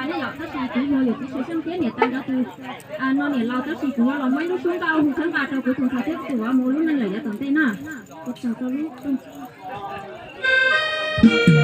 Yog tab sis kuv yog yawm txiv Xwm Xyooj thiab niam tais nkawd tus no niam laus, tab sis kuv yuav los muab ib lub suab nkauj hu txhawb nqa rau kuv tus ntxhais thiab kuv tus vauv mus ua lub neej lawm yav tom ntej na. Ua tsaug rau lub rooj.